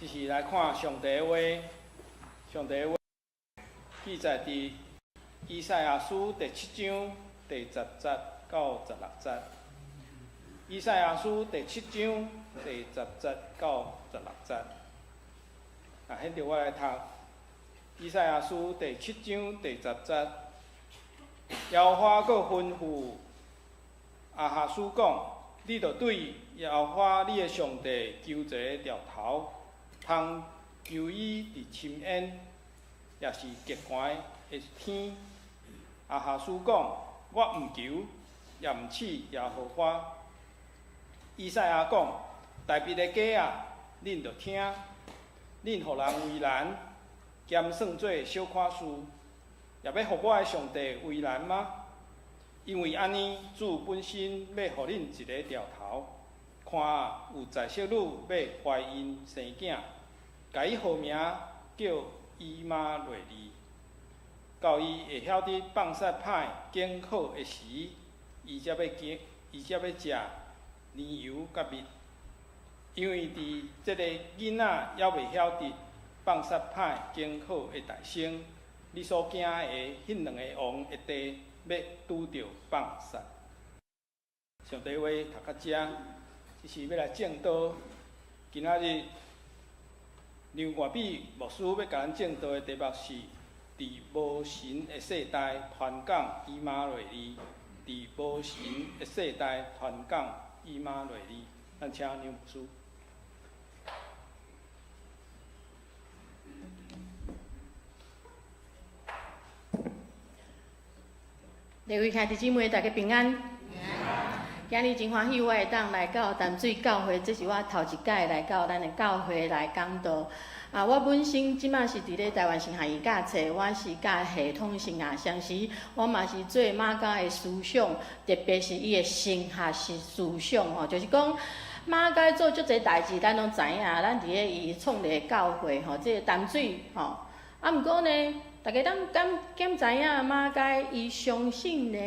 這是來看上帝的話，上帝的話記載佇以賽亞書第七章第十節到十六節。以賽亞書第七章第十節到十六節。啊，現在我來讀以賽亞書第七章第十節。耶和華閣吩咐亞哈斯講：你著對耶和華你的上帝求一个兆頭，通求伊佇深淵，抑是極寒的天。亞哈斯講：我毋求，也毋試耶和華。以賽亞講：大衛的家啊，恁著聽，恁予人為難，兼算做小可事，也欲予我的上帝為難嗎？因為按呢，主本身欲予恁一个兆頭，看啊，有在室女欲懷孕生囝，共伊號名叫以馬內利。到伊會曉得放殺歹揀好的時，伊才欲食奶油佮蜜。因為佇這个囡仔猶未曉得放殺歹揀好的大生，你所驚的彼兩个王的地欲拄著放殺。上帝話讀到遮，這是欲來證道。今仔日梁外美牧師欲共咱證道的題目是：佇無神的世代傳講以馬內利，佇無神的世代傳講以馬內利。咱請梁牧師。各位兄弟姊妹，大家平安。今日真歡喜，我會當來到淡水教會，這是我頭一擺來到咱的教會來講道。啊，我本身這馬是佇咧台灣神學院教冊，我是教系統神學，同時我嘛是做瑪加的思想，特別是伊的神學是思想吼，就是講瑪加做足濟代誌，咱攏知影，咱佇咧伊創立的教會吼，這个淡水吼。啊，毋過呢，大家敢敢敢知影瑪加伊相信的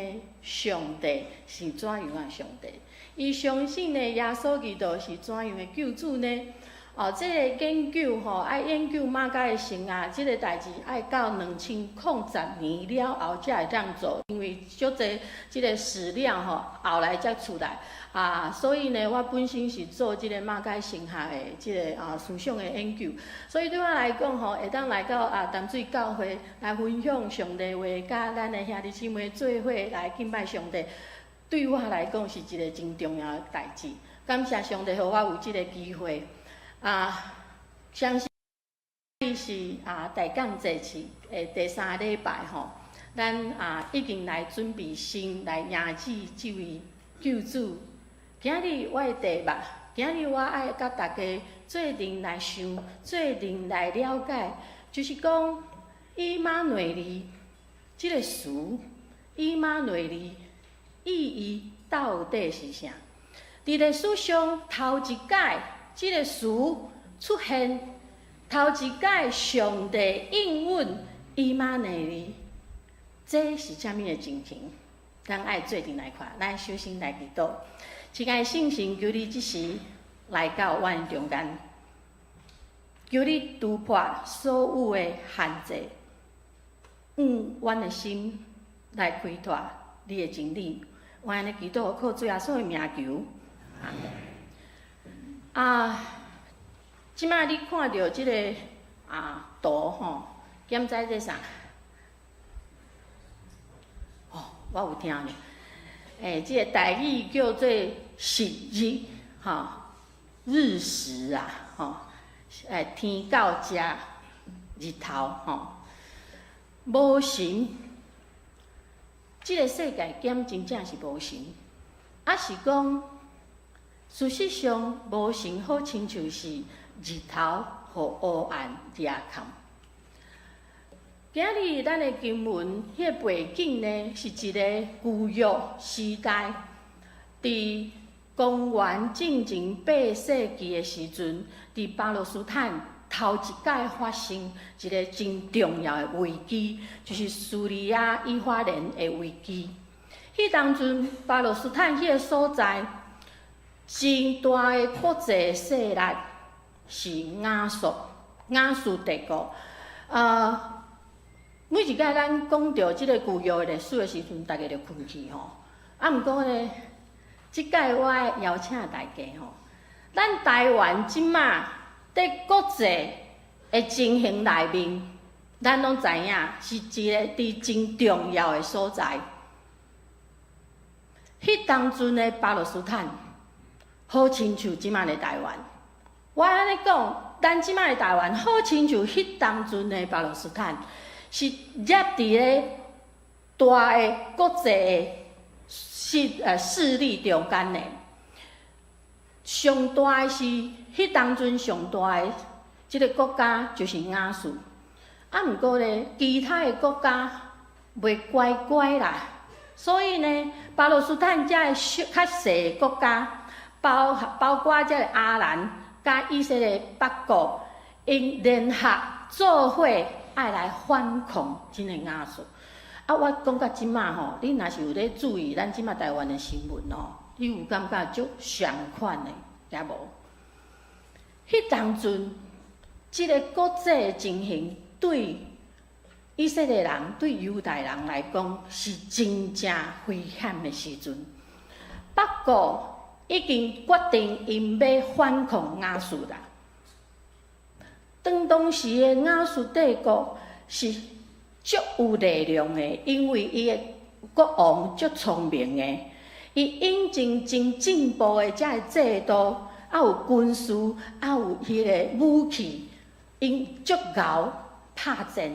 上帝是怎樣的上帝？伊相信的耶穌基督是怎樣的救主呢？哦，這个研究吼，愛研究瑪加的神學，這个代誌愛到2010年了後才會當做，因為足濟這个史料吼，後來才出來。啊，所以呢，我本身是做這个瑪加神學的這个思想的研究，所以對我來講吼，會當來到淡水教會來分享上帝話，佮咱的兄弟姊妹做伙來敬拜上帝，對我來講是一个真重要的代誌。感謝上帝，予我有這个機會。啊，相信是大降節期的第三禮拜吼，咱已經來準備心來迎接這位救主。今日我的題目，今日我愛佮大家做陣來想，做陣來了解，就是講以馬內利這个詞，以馬內利意義到底是啥？佇歷史上頭一擺這个詞出現，頭一擺上帝應允以馬內利，這是啥物的情形？咱愛做陣來看，咱首先來祈禱。親愛的聖神，求你這時來到阮中間，求你突破所有的限制，用阮的心來開拓你的真理。我按呢祈禱，靠主耶穌的名求。啊，這馬你看著這个圖吼，敢知這啥？哦，我有聽著。欸，這个台語叫做食日，吼，日食啊，吼，欸，天到食日頭，吼，無神，這个世界敢真正是無神？抑是講，事實上無神好親像是日頭予烏暗掠崁。今日咱的經文，彼个背景呢，是一个舊約時代，佇公元進前八世紀的時陣，佇巴勒斯坦頭一擺發生一个真重要的危機，就是敘利亞以法蓮的危機。彼當陣巴勒斯坦彼个所在，真大的國際勢力，是亞述，亞述帝國。每一擺咱講著這个舊約的歷史的時陣，大家就睏去吼。啊，毋過呢，這擺我愛邀請大家吼，咱台灣這馬佇國際的情形內面，咱攏知影是一个佇真重要的所在。彼當陣的巴勒斯坦，好親像這馬的台灣。我按呢講，咱這馬的台灣好親像彼當陣的巴勒斯坦，是夾佇咧大的國際的勢力中間的。上大的是彼當陣上大的這个國家就是亞述。啊，毋過咧，其他的國家袂乖乖啦，所以呢，巴勒斯坦這个小較細的國家，包括這个亞蘭佮以色列北國，𪜶聯合做伙愛來反抗這个亞述。啊，我講到這馬吼，你若是有咧注意咱這馬台灣的新聞吼，你有感覺足相款的，也無？彼當陣，這个國際的情形對以色列人、對猶太人來講是真正危險的時陣。北國已經決定𪜶欲反抗亞述啦。當當時的亞述帝國是足有力量的，因為伊的國王足聰明的，伊引進真進步的這个制度，啊有軍事，啊有彼个武器，𪜶足𠢕拍戰，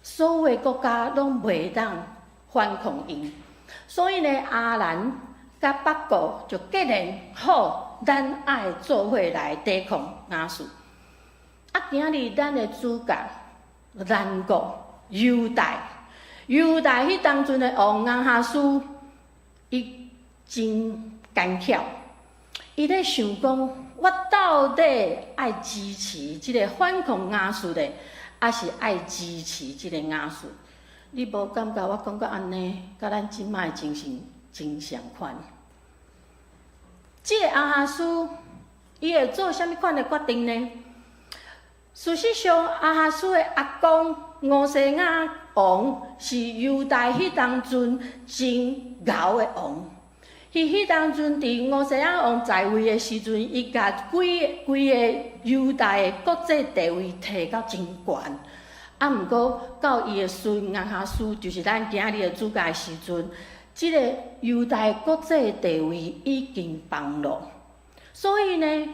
所有的國家攏袂當反抗𪜶，所以呢，亞蘭佮北國就決定好，咱愛做伙來抵抗亞述。啊，今日咱的主角，南國猶大，猶大彼當陣的王亞哈斯，伊真奸巧，伊咧想講，我到底愛支持這个反抗亞述的，抑是愛支持這个亞述？你無感覺我講到按呢，佮咱這馬的情形真相款？這个亞哈斯，伊會做啥物款的決定呢？事實上，亞哈斯的阿公烏西雅王是猶大彼當陣真𠢕的王。伊彼當陣佇烏西雅王在位的時陣，伊共規規个猶大的國際地位提到真懸。啊，毋過到伊的孫亞哈斯，就是咱今日的主角的時陣，這个猶大國際地位已經崩落。所以呢，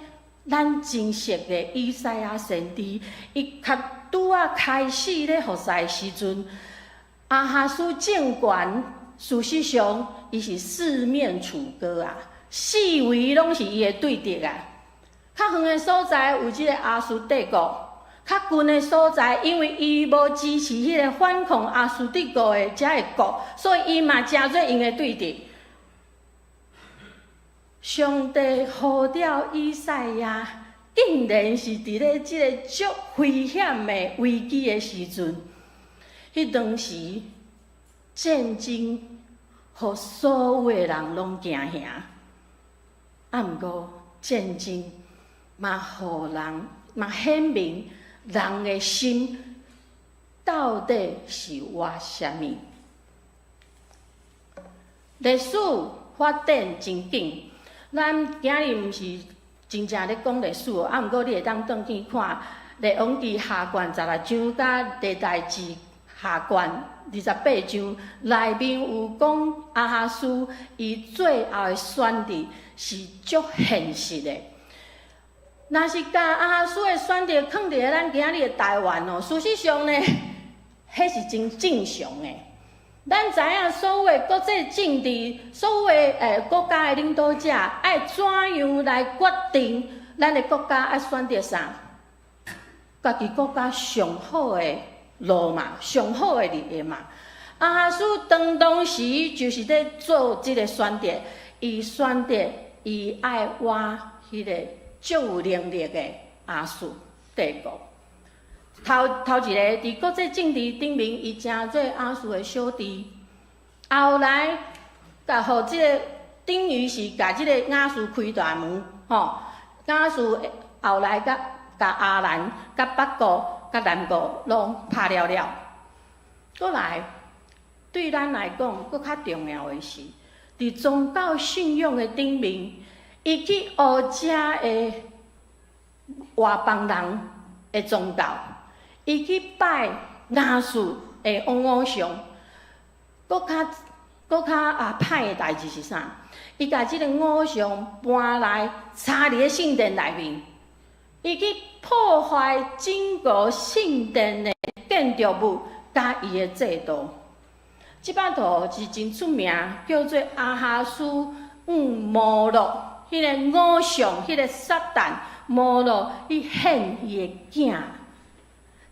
咱真熟的以賽亞先知，伊較拄仔開始咧服侍的時陣，亞哈斯政權事實上伊是四面楚歌啊，四圍攏是伊的對敵啊。較遠的所在有這个亞述帝國，較近的所在，因為伊無支持彼个反抗亞述帝國的這个國，所以伊嘛成做𪜶的對敵。上帝呼召以賽亞，竟然是佇咧這个足危險的危機的時陣，彼當時戰爭，予所有的人攏驚嚇。啊，毋過戰爭嘛，予人嘛顯明人的心到底是活啥物。歷史發展真緊。咱今日毋是真正咧講歷史，啊，毋過你會當轉去看《列王紀下卷十六章》佮《歷代志下卷28章》內面有講亞哈斯伊最後的選擇是足現實的。若是共亞哈斯的選擇囥佇咧咱今日的台灣哦，事實上呢，彼是真正常的。咱知影所有的國際政治，所有的國家的領導者愛怎樣來決定咱的國家愛選擇啥？家己國家上好的路嘛，上好的利益嘛。亞哈斯當時就是咧做這个選擇，伊選擇伊愛倚彼个足有能力的亞述帝國。頭頭一個佇國際政治頂面，伊成做亞述的小弟。後來，共予這个等於是共這个亞述開大門，吼。亞述後來佮共亞蘭、佮北國、佮南國攏拍了了。閣來，對咱來講，閣較重要的是，佇宗教信仰的頂面，伊去學遮的外邦人的宗教，伊去拜亞述的偶像，閣較歹的代誌是啥？伊共這个偶像搬來插佇咧聖殿內面，伊去破壞整個聖殿的建築物佮伊的制度。這擺圖是真出名，叫做亞哈斯向摩洛，彼个偶像，彼个撒旦摩洛去獻伊的囝，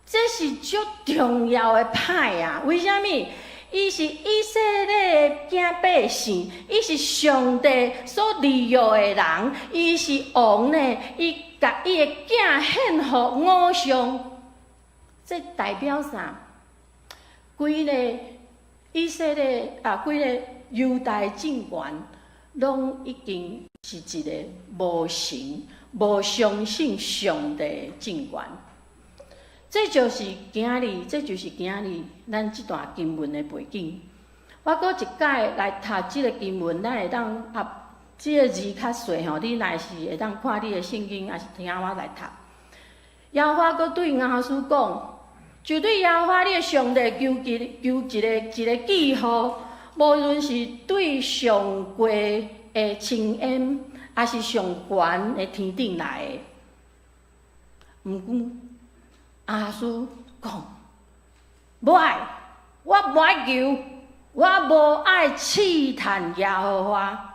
這是足重要的歹啊！為啥物？伊是以色列的囝百姓，伊是上帝所立約的人，伊是王呢，伊共伊的囝獻予偶像，這代表啥？規个以色列啊，規个猶大政權，攏已經是一个無神、無相信上帝的政權。這就是今日，這就是今日咱這段經文的背景。我閣一擺來讀這个經文，咱會當啊，這个字較細吼，你若是會當看你的聖經，抑是聽我來讀。耶和華閣對亞哈斯講：就對耶和華你的上帝求一求一个一个記號，無論是對上高的青煙，抑是上懸的天頂來的。毋過亞哈斯講：無愛，我無愛求，我無愛試探耶和華。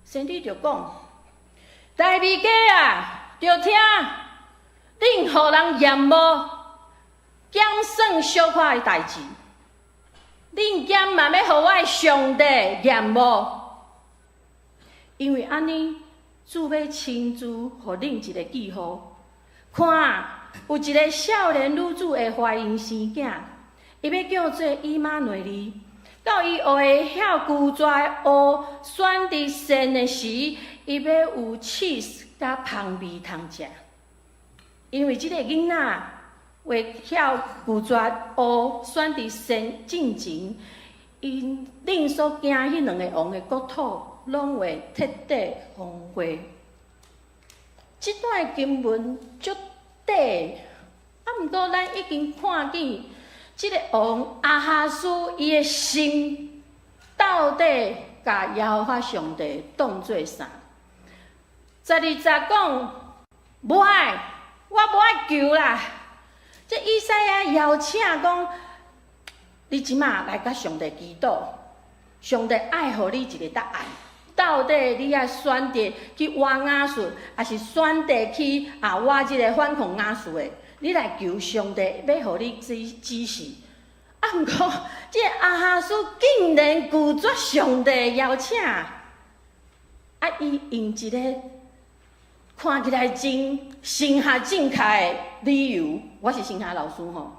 先知就講：大衛家啊，著聽，恁予人厭惡，減算小可的代誌，恁敢嘛欲予我的上帝厭惡？因為按呢，主欲親自予恁一个記號，看，有一个少年女子會懷孕生囝，伊欲叫做以馬內利。到伊學會曉拒絕烏選擇善的時，伊欲有起司佮蜂蜜通食。因為這个囡仔會曉拒絕烏選擇善進前，𪜶恁所驚彼兩个王的國土，攏會徹底荒廢。這段經文足短，啊，毋過咱已經看見，這个王亞哈斯伊的心到底共耶和華上帝當做啥？12節講，無愛，我無愛求啦。這以賽亞邀請講，你這馬來共上帝祈禱，上帝愛予你一个答案。到底你愛選擇去倚亞述，抑是選擇去倚這个反抗亞述的？你來求上帝，欲予你指示。啊，毋過這个亞哈斯竟然拒絕上帝的邀請，啊，伊用一个看起來真神學正確的理由，我是神學老師吼，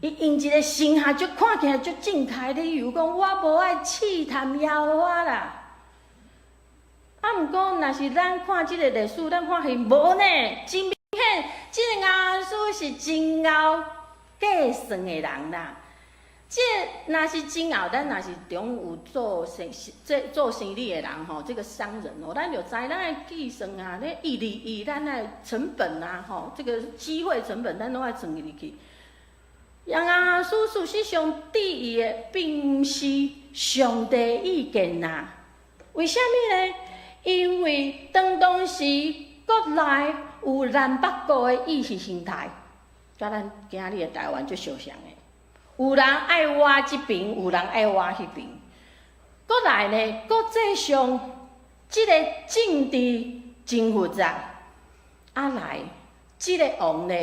伊用一個神學足看起來足正確的理由，講我無愛試探耶和華啦。啊，毋過若是咱看這个歷史，咱發現無呢，真明顯，這个亞哈斯是真𠢕計算的人啦。這若是真𠢕，咱若是中有做生這做生意的人吼，這个商人哦，咱就知咱愛計算啊，咧一利益，咱的成本啊，吼，這个機會成本，咱攏愛算入去。亞哈斯事實上，質疑的並毋是上帝意見啦。為啥物呢？因為當當時國內有南北國的意識形態，佮咱今日的台灣足相像的。有人愛倚這邊，有人愛倚彼邊。過來呢，國際上這个政治真複雜。啊來，這个王呢，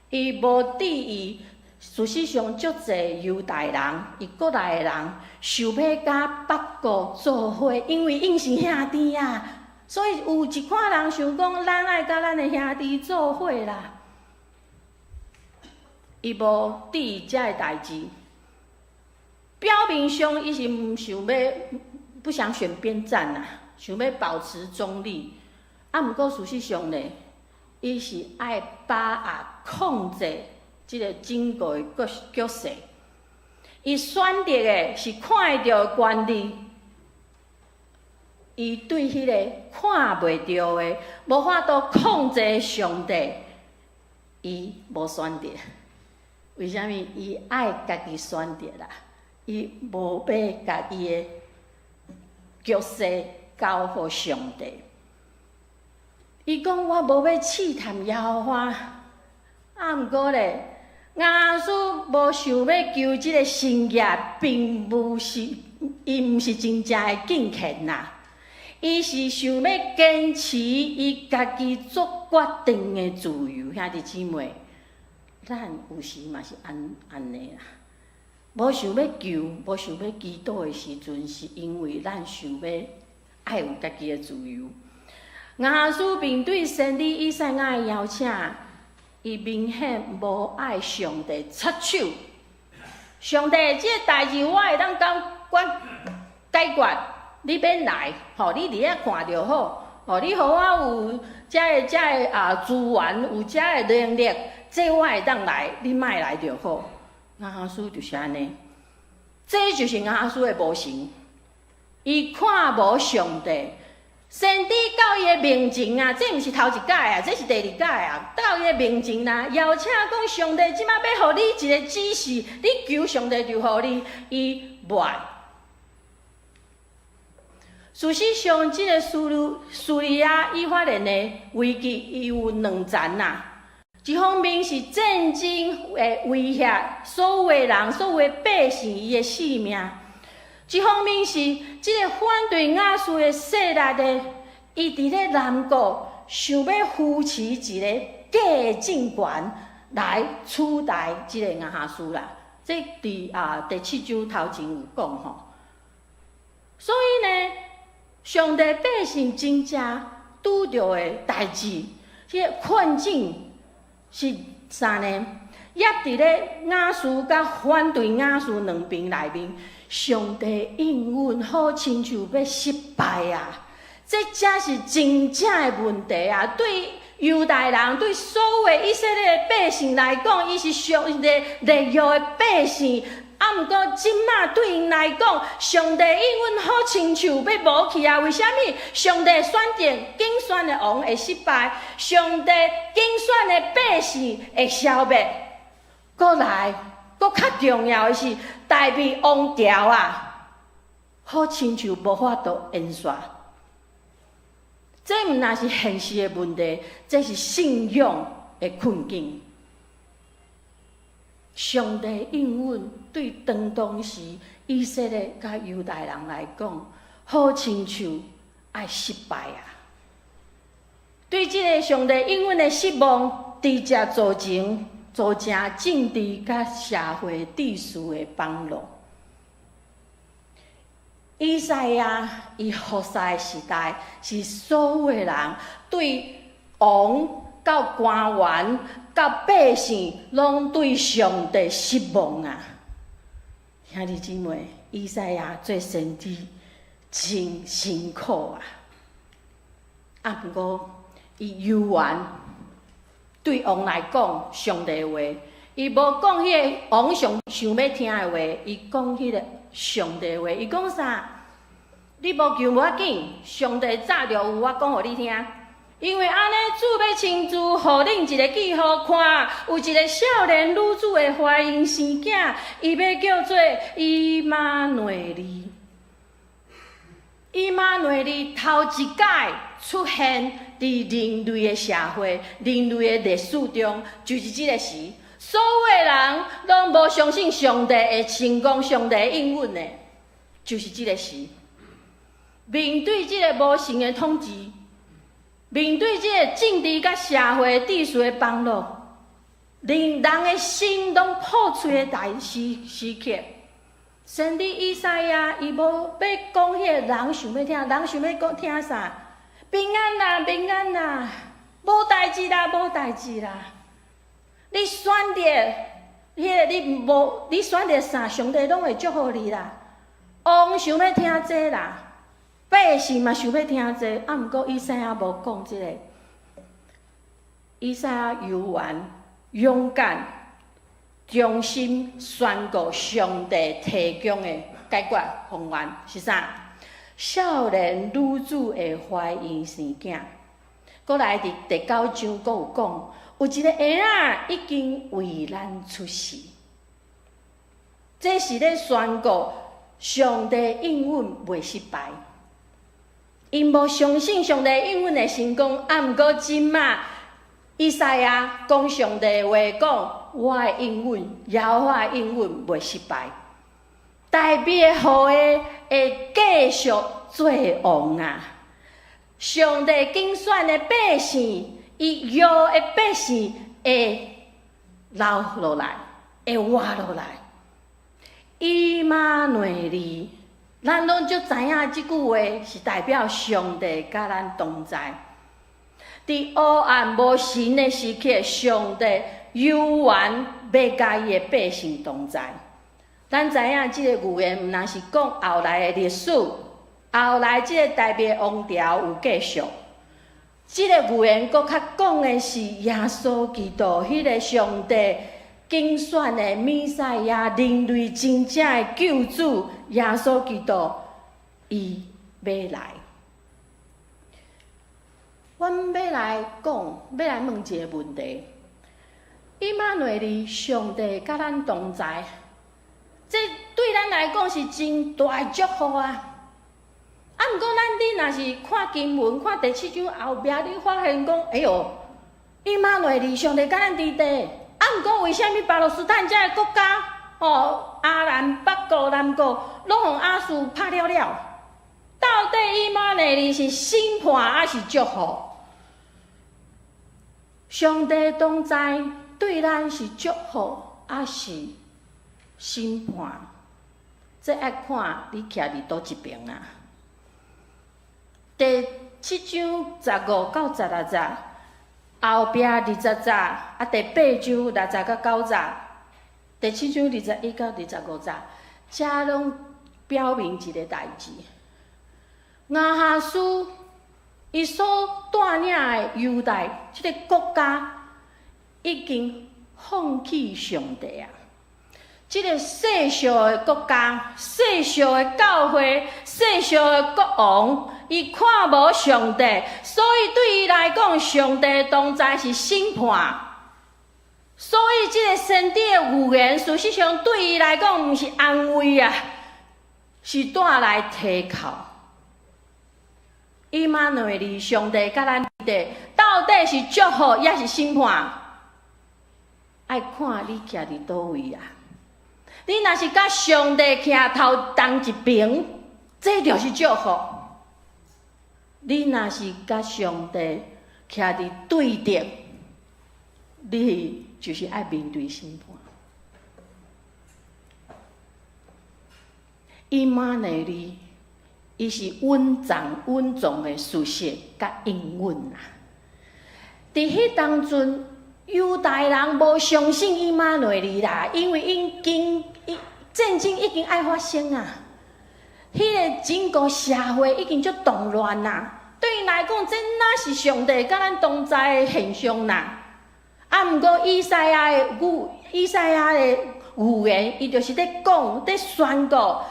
伊無注意，事實上足濟猶大人，伊國內的人想欲佮北國做伙，因為𪜶是兄弟啊，所以有一寡人想講，咱愛佮咱的兄弟做伙啦。伊無注意這个代誌，表面上伊是毋想欲，不想選邊站啦，想欲保持中立。啊，毋過事實上呢，伊是愛把握控制這个整個的局勢。伊選擇的是看會著的權力，伊對彼個看袂著的、無法度控制的上帝，伊無選擇。為啥物？伊愛家己選擇啦，伊無欲共伊的局勢交予上帝。伊講我無欲試探耶和華，啊，毋過咧，亞哈斯無想欲求這个神業，並無是伊毋是真正的敬虔啦。伊是想欲堅持伊家己做決定的自由，兄弟姊妹，咱有時嘛是按呢啦。無想欲求，無想欲祈禱的時陣，是因為咱想欲愛有家己的自由。亞哈斯面對先知以賽亞的邀請，伊明顯無愛上帝插手。上帝，這个代誌我會當講管解決，你免來，吼，你佇遐看就好，吼，你予我有遮个啊資源，有遮个能力，這我會當來，你莫來就好。亞哈斯就是按呢，這就是亞哈斯的無神，伊看無上帝。先知到伊的面前啊，這毋是頭一擺啊，這是第二擺啊。到伊的面前啊，邀請講上帝這馬欲予你一个指示，你求上帝就予你，伊無愛。事實上，這个敘利亞以法蓮的危機，伊有兩層啊。一方面是戰爭會威脅所有的人、所有的百姓伊的性命。一方面是這个反對亞述的勢力的，伊佇咧南國想欲扶持一个假的政權來取代這个亞哈斯啦。這佇第七章頭前有講吼。所以呢，上帝百姓真正拄著的代誌，這个困境是啥呢？挹佇咧亞述佮反對亞述兩邊內面。上帝應允好親像欲失敗啊！這才是真正的問題啊！對猶大人，對所有以色列的百姓來講，伊是上帝立約的百姓。啊，毋過這馬對𪜶來講，上帝應允好親像欲無去啊！為啥物？上帝選定揀選的王會失敗，上帝揀選的百姓會消滅。閣來，閣較重要的是，大衛王朝啊，好親像無法度延續。這毋但是現實的問題，這是信仰的困境。上帝應允對當時以色列佮猶大人來講，好親像愛失敗啊！對這个上帝應允的失望，直接造成政治佮社會秩序的崩落。以賽亞伊服侍的時代，是所有的人對王到官員到百姓，攏對上帝失望啊！兄弟姊妹，以賽亞做先知真辛苦啊！啊，毋過伊猶原對王來講上帝話，伊無講彼个王上想欲聽的話，伊講彼个上帝話。伊講啥？你無求無要緊，上帝早就有我講予你聽。因為按呢，主欲親自予恁一个記號，看有一个少年女子會懷孕生囝，伊欲叫做以馬內利。以馬內利頭一擺出現佇人類的社會、人類的歷史中，就是這个時。所有的人攏無相信上帝會成功，上帝應允的，就是這个時。面對這个無神的統治，面對這个政治佮社會秩序的崩落，連人的心攏破碎的大時刻，先知以賽亞伊無欲講彼个人想欲聽，人想欲講聽啥？平安啦，平安啦，無代誌啦，無代誌啦。你選擇，彼个你無，你選擇啥，上帝攏會祝福你啦。王想欲聽這啦。百姓嘛想欲聽這個，啊，毋過以賽亞無講這個。以賽亞猶原勇敢、忠心宣告上帝提供的解決方案是啥？少年女子會懷孕生囝。閣來佇第九章閣有講，有一個嬰仔已經為咱出世。這是咧宣告上帝應允袂失敗。𪜶無相信上帝應允會成功，啊，毋過這馬以賽亞講上帝話講，我的應允，耶和華的應允袂失敗。大衛的後裔會繼續做王啊！上帝揀選的百姓，伊約的百姓會留落來，會活落來。以馬內利，咱攏足知影這句話是代表上帝佮咱同在。佇黑暗無神的時刻，上帝猶原欲佮伊的百姓同在。咱知影這個預言毋但是講後來的歷史，後來這個大衛王朝有繼續。這個預言閣較講的是耶穌基督，彼個上帝揀選的彌賽亞，人類真正的救主耶穌基督，伊欲來。阮欲來講，欲來問一個問題：以馬內利，上帝佮咱同在，這對咱來講是真大的祝福啊！啊，毋過咱你若是看經文，看第七章後壁，你發現講，哎喲，以馬內利，上帝佮咱佇地。啊，毋過為啥物巴勒斯坦這个國家，吼，亞蘭北國、南國，攏予亞述拍了了？到底以馬內利是審判抑是祝福？上帝同在對咱是祝福抑是審判？這愛看你徛佇佗一爿啊！第七章15到16節，後壁20節，啊，第八章6節到9節，第七章21到25節，這攏表明一個代誌。亞哈斯伊所帶領的猶大這个國家已經放棄上帝啊！這个細小的國家、細小的教會、細小的國王，伊看無上帝，所以對伊來講，上帝同在是審判。所以這个先知的預言，事實上對伊來講，毋是安慰啊，是帶來提哭。以馬內利，上帝佮咱佇，到底是祝福抑是審判？愛看你徛佇佗位啊！你若是佮上帝徛頭同一爿，這就是祝福；你若是佮上帝徛佇對敵，你就是愛面對審判。以馬內利，伊是隱藏隱藏的事實佮應允啊！佇彼當陣，猶大人無相信以馬內利啦，因為𪜶經戰爭已經愛發生啊，彼個整個社會已經足動亂啦。對𪜶來講，這哪是上帝佮咱同在的現象啦？啊，毋過以賽亞的預以賽亞的預言，伊就是咧講、咧宣告。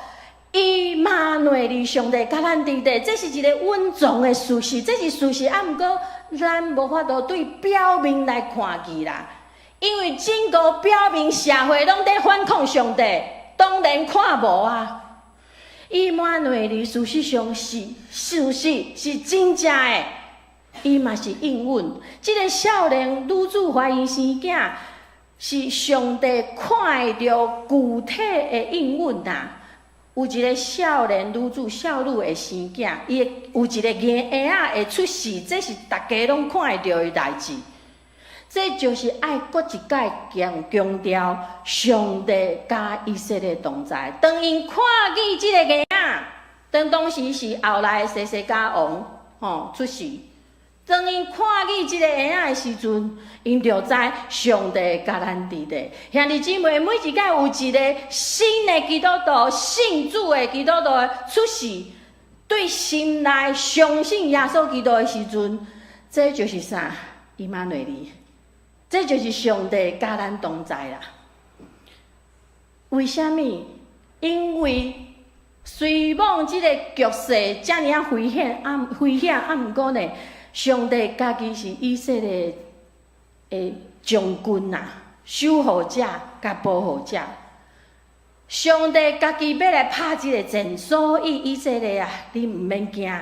以馬內利，上帝佮咱佇咧，這是一個隱藏的事實，這是事實。啊，毋過咱無法度對表面來看見啦，因為整個表面社會攏佇反抗上帝，當然看無啊。以馬內利事實上是事實，是真正的，伊嘛是應允。這個少年女子懷孕生囝，是上帝看會著具體的應允啊。有一個少年女子少女會生囝，伊會有一個嬰仔會出世，這是逐家攏看會著的代誌。這就是愛閣一擺強強調上帝佮以色列同在。當𪜶看見這个嬰仔，當當時是後來的希西家王吼出世。當𪜶看見這个嬰仔的時陣，𪜶就知上帝佮咱佇咧。兄弟姊妹，每一擺有一個新的基督徒、信主的基督徒出世，對對心內相信耶穌基督的時陣，這就是啥？以馬內利，這就是上帝佮咱同在啦。為啥物？因為雖罔這个局勢遮爾仔危險，啊危險，啊毋過呢，上帝家己是以色列的將軍啊，守護者佮保護者。上帝家己欲來拍這个戰，所以以色列啊，你毋免驚。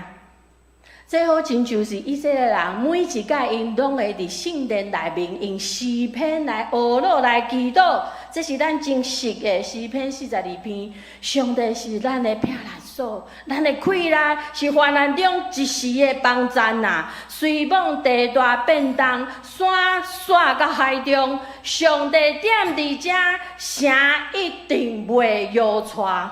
這好親像是以色列人每一擺𪜶攏會佇聖殿內面用詩篇來呵咾來祈禱，這是咱真熟的詩篇42篇。上帝是咱的避難所，咱的氣力是患難中一時的幫贊啊！雖罔地大變動，山徙到海中，上帝踮佇遮，城一定袂搖掣。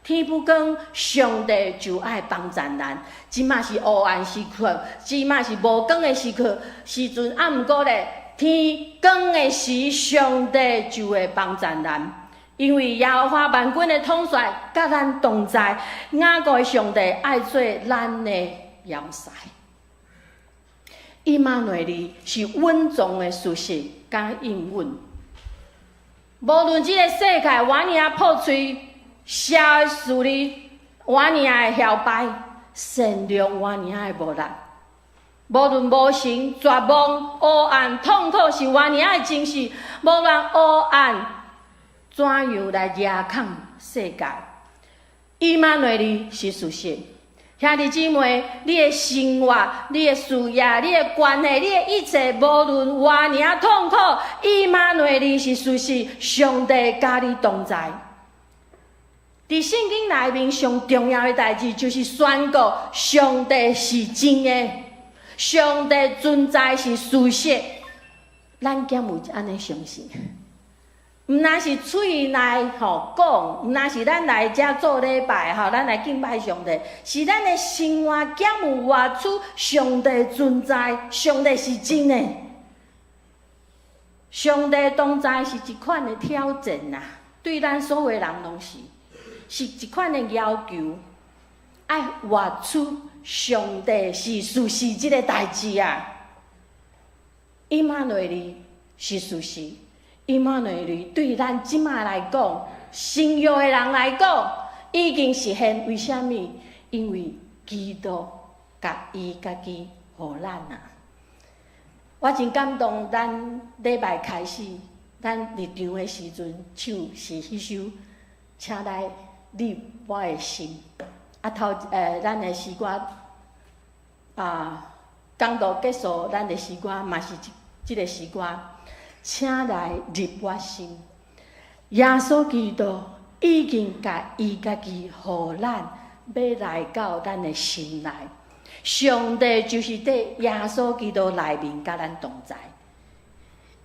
天不光，上帝就愛幫贊咱。這馬是黑暗時刻，這馬是無光的時刻時陣，啊，毋過咧，天光的時，上帝就會幫贊咱。因為耶和華萬軍的統帥佮咱同在，雅各的上帝愛做咱的要塞。以馬內利是穩重的事實佮應允。無論這個世界偌爾仔破碎，邪惡勢力偌爾仔的搖擺，善良偌爾仔的無力，無論無神、絕望、黑暗、痛苦是偌爾仔的真實，無論黑暗怎樣來壓控世界，以馬內利是事實。兄弟姊妹，你的生活、你的事業、你的關係、你的一切，無論偌爾仔痛苦，以馬內利是事實，上帝佮你同在。佇聖經內面上重要的代誌，就是宣告上帝是真的，上帝存在是事實。咱敢有按呢相信？毋但是喙內吼講，毋但是咱來遮做禮拜吼，咱來敬拜上帝，是咱的生活敢有活出上帝存在，上帝是真的，上帝同在是一款的挑戰啊，對咱所有人攏是。是一款的要求，愛活出上帝是事實這个代誌啊！以馬內利是事實，以馬內利對咱這馬來講，新約的人來講，已經實現。為啥物？因為基督共伊家己予咱啊！我真感動，咱禮拜開始，咱入場的時陣唱是彼首，請來入我的心，啊頭咱的詩歌啊，講道結束，咱的詩歌嘛是這個詩歌，請來入我心。耶穌基督已經共伊家己予咱，欲來到咱的心內。上帝就是佇耶穌基督內面佮咱同在。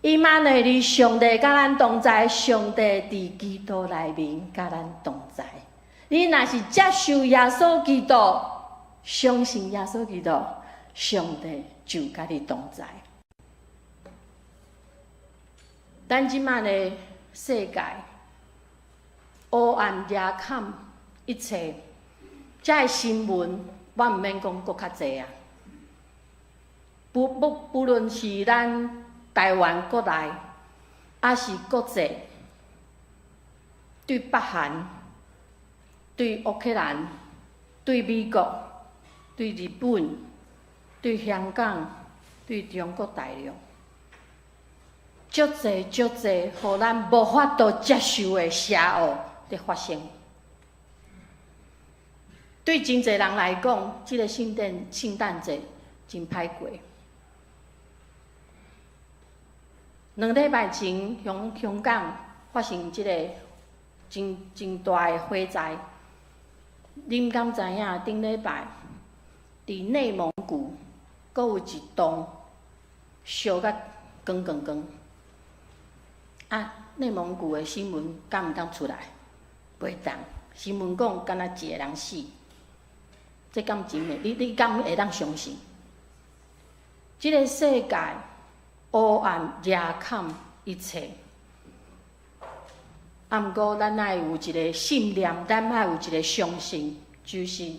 以馬內利，上帝佮咱同在，上帝佇基督內面佮咱同在。你若是接受耶穌基督，相信耶穌基督，上帝就佮你同在。咱這馬的世界，黑暗壓冚一切，這个新聞我毋免講閣較濟啊。不不不論是咱台灣國內，抑是國際，對北韓、對烏克蘭、對美國、對日本、對香港、對中國大陸，足濟足濟，予咱無法度接受的邪惡佇發生。對真濟人來講，這个聖誕節真歹過。2禮拜前，香港發生這个真真大的火災。恁敢知影？頂禮拜佇內蒙古，閣有一棟燒甲光光光。啊，內蒙古的新聞敢毋敢出來？袂當。新聞講敢若一個人死，這敢真的？你敢會當相信？這个世界黑暗壓冚一切，啊，毋過咱愛有一个信念，咱愛有一个相信，就是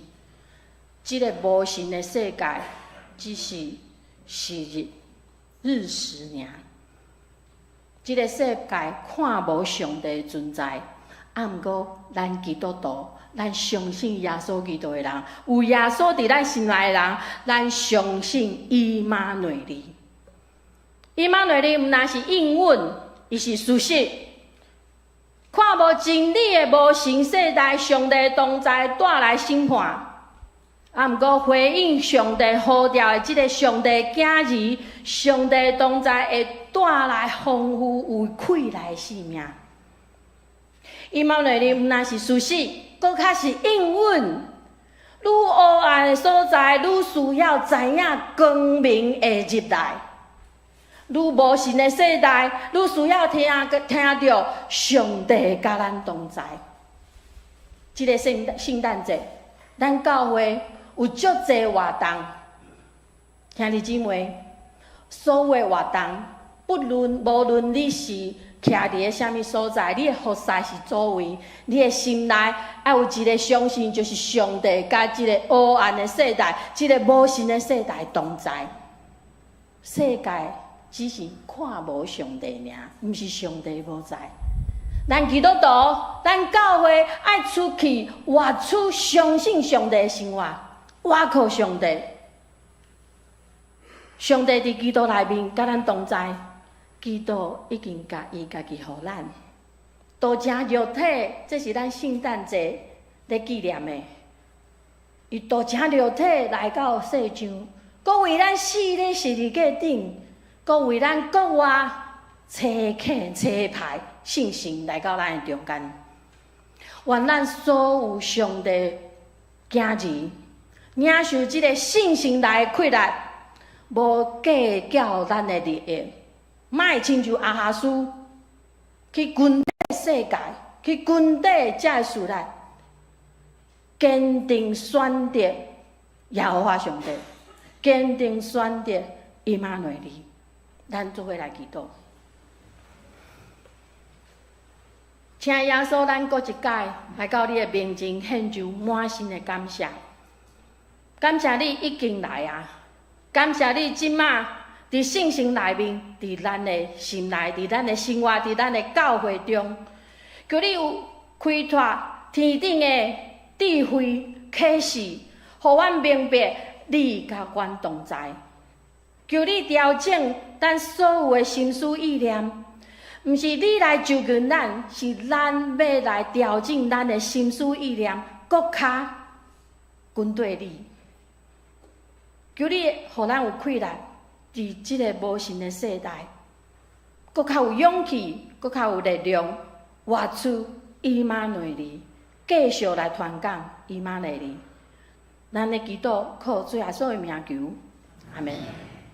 這个無神的世界只是時日日食爾。這个世界看無上帝的存在，啊，毋過咱基督徒，咱相信耶穌基督的人，有耶穌佇咱心內的人，咱相信以馬內利。以馬內利毋但是應允，伊是事實。看無真理的無神世代，上帝同在帶來審判。啊，毋過回應上帝呼召的這个上帝囝兒，上帝同在會帶來豐富有氣力的生命。以馬內利毋但是事實，閣較是應允。愈黑暗的所在，愈需要知影光明會入來。愈無神的世代，愈需要聽著上帝佮咱同在。這个聖誕節，咱教會有足濟活動，兄弟姊妹，所有的活動，不論無論你是徛佇个啥物所在，你的服侍是佗位，你的心內愛有一个相信，就是上帝佮這个黑暗的世代，這个無神的世代同在。世界只是看無上帝爾，毋是上帝無在。咱基督徒，咱教會愛出去活出相信上帝的生活。倚靠上帝，上帝佇基督內面佮咱同在，基督已經共伊家己予咱，道成肉體，這是咱聖誕節咧紀念的。伊道成肉體來到世上，閣為咱死咧十字架頂，閣為咱國外差遣差派聖神來到咱的中間。願咱所有上帝囝兒領受這个聖神來的氣力，無計較咱的利益，莫親像亞哈斯去軍隊世界，去軍隊這个時代，堅定選擇耶和華上帝，堅定選擇以馬內利，咱做伙來祈禱。請耶穌，咱閣一擺來到你的面前，獻上滿心的感謝。感謝你已經來啊！感謝你這馬佇聖神內面，佇咱的心內，佇咱的生活，佇咱的教會中，求你有開拓天頂的智慧啟示，予阮明白你佮阮同在。求你調整咱所有的心思意念，毋是你來囚禁咱，是咱欲來調整咱的心思意念，閣較跟綴你。求你，予咱有氣力，佇這个無神的世代，閣較有勇氣，閣較有力量，活出以馬內利，繼續來傳講以馬內利。咱的祈禱靠主耶穌的名求，阿門。